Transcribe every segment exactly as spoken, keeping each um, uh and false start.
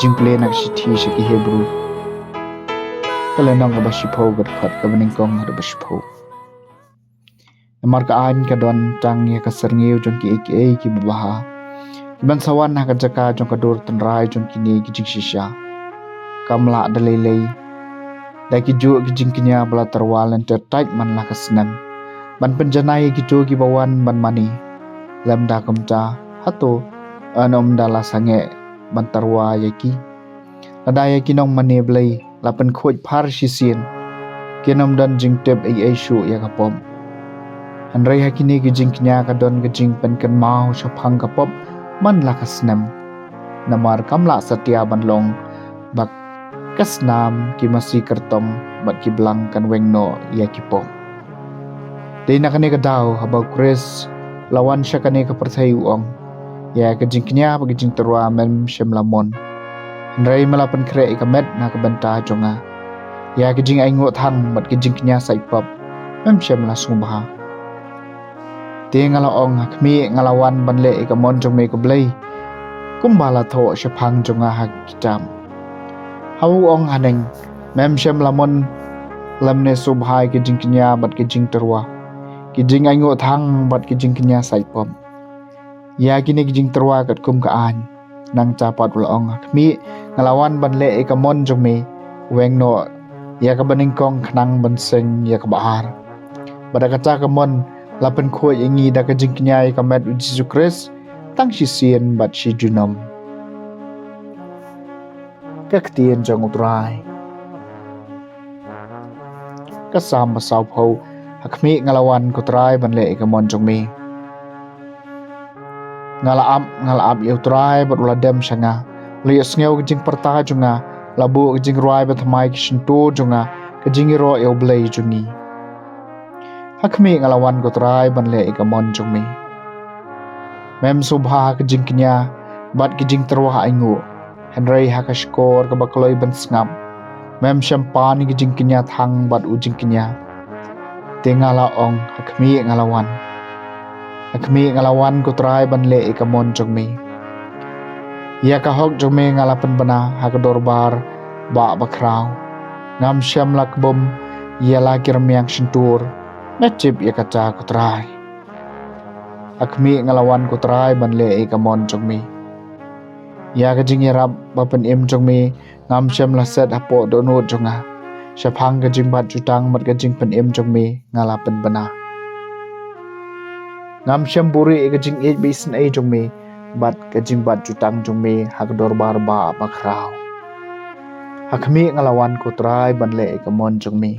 Jingpule na ka shithi sha ki Hebru, ka lynnong kaba shiphew, ka dkhot kaba nyngkong haduh ba shiphew. Namar ka aiñ ka don tang ïa ka syrngiew jong kiei kiei kiba bha, kiban sa wan ha ka jaka jong ka dur tynrai jong kine ki jingshisha. Kam lah da lei lei, da kijuh ki jingkñia ba la tyrwa lynter tait man la ka snem, ban pynjanai ïa kito kiba wan ban mane. Lymda kumta, hato yn ym da la sangeh ban tyrwa ïa ki? Lada ïa ki nongmane Blei la pynkhuid phar shisien, kin ym don jingtip ei ei shuh ïa ka pop. Hynrei ha kine ki jingkñia ka don ka jingpynkynmaw shaphang ka pop man la ka snem. Namar kam lah satia ban long ba ka snam, ki masi kyrtong bad ki blang kan weng noh ïa ki pop. Dei na kane ka daw, haba u Khrist u la wan sha kane ka pyrthei, u ong: Ïa ka jingkñia bad ka jingtyrwa mem shym la mon, hynrei me la pynkhreh ïa ka met na ka bynta jong nga. Ïa ka jingainguh thang bad ka jingkñia sait pop mem shym la sngewbha. Te nga la ong: Ha khmih, nga la wan ban leh ïa ka mon jong me, ko Blei, kumba la thoh shaphang jong nga ha ka kitab. Haba u ong haneng: Mem shym la mon lymne sngewbha ïa ka jingkñia bad ka jingtyrwa, ka jingainguh thang bad ka jingkñia sait pop. Ïa kine ki jingtyrwa katkum ka aiñ. Nangta pat u la ong: Ha khmih, nga la wan ban leh ïa ka mon jong me. Weng noh ïa kaba nyngkong khnang ban seng ïa kaba ar. Bad da kata ka mon la pynkhuid ïa ngi da ka jingkñia ïa ka met u Jisu Khrist, tang shisien bad shi junom. Ka ktien jong u Trai. Ka Salm ba sawphew. Ha khmih, nga la wan, ko Trai, ban leh ïa ka mon jong me. Nga la ap, nga la ap ïa u Trai bad u la dem sha nga. U la ïohsngew ka jingpyrta jong nga, la buh ka jingrwai bathymmai ki shyntur jong nga, ka jingïaroh ïa u Blei jong ngi. Ha khmih, nga la wan, ko Trai, ban leh ïa ka mon jong me. Mem sngewbha ha ka jingkñia bad ka jingtyrwa ainguh, hynrei ha ka shkor kaba kloi ban sngap. Mem shym pan ïa ka jingkñia thang bad u jingkñia. Te nga la ong: Ha khmih, nga la wan. Ha khmih, nga la wan, ko Trai, ban leh ïa ka mon jong me. Ïa ka hok jong me nga la pynbna ha ka dorbar bah bakhraw. Ngam shym la kbum ïa la ki rmiang shyntur. Me tip ïa kata, ko Trai. Ha khmih, nga la wan, ko Trai, ban leh ïa ka mon jong me. Ïa ka jingïarap ba pynim jong me ngam shym la set hapoh dohnud jong nga. Shaphang ka jingbat jutang bad ka jingpynim jong me nga la pynbna. Ngam shym buhrieh ïa ka jingïeit ba isynei jong me bad ka jingbat jutang jong me ha ka dorbar bah bakhraw. Ha khmih, nga la wan, ko Trai, ban leh ïa ka mon jong me.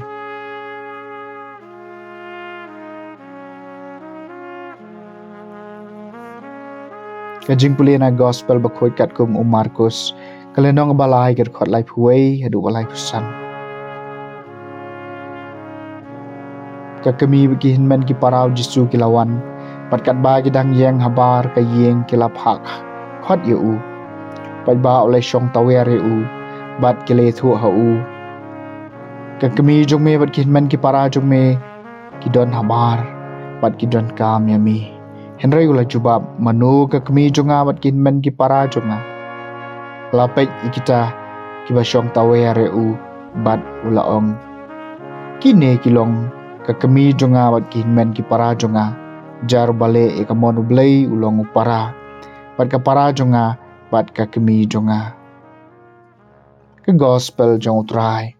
Ka jingpule na Gospel bakhuid katkum u Markus, ka lynnong ba lai, ka dkhot laiphew wei haduh ba laiphew san. Ka kmie bad ki hynmen ki para u Jisu ki la wan, bad katba ki dang ïeng habar ka ïing ki la phah khot ïa u. Paidbah u la shong tawiar ïa u, bad ki la ïathuh ha u: Ka kmie jong me bad ki hynmen ki para jong me ki don habar bad ki donkam ïa me. Hynrei u la jubab: Mano ka kmie jong nga bad ki hynmen ki para jong nga? U la peit ïa kita kiba shong tawiar ïa u bad u la ong: Kine ki long ka kmie jong nga bad ki hynmen ki para jong nga. Jar ba leh ïa ka mon u Blei u long u para, bad ka para jong nga bad ka kmie jong nga. Ka Gospel jong u Trai.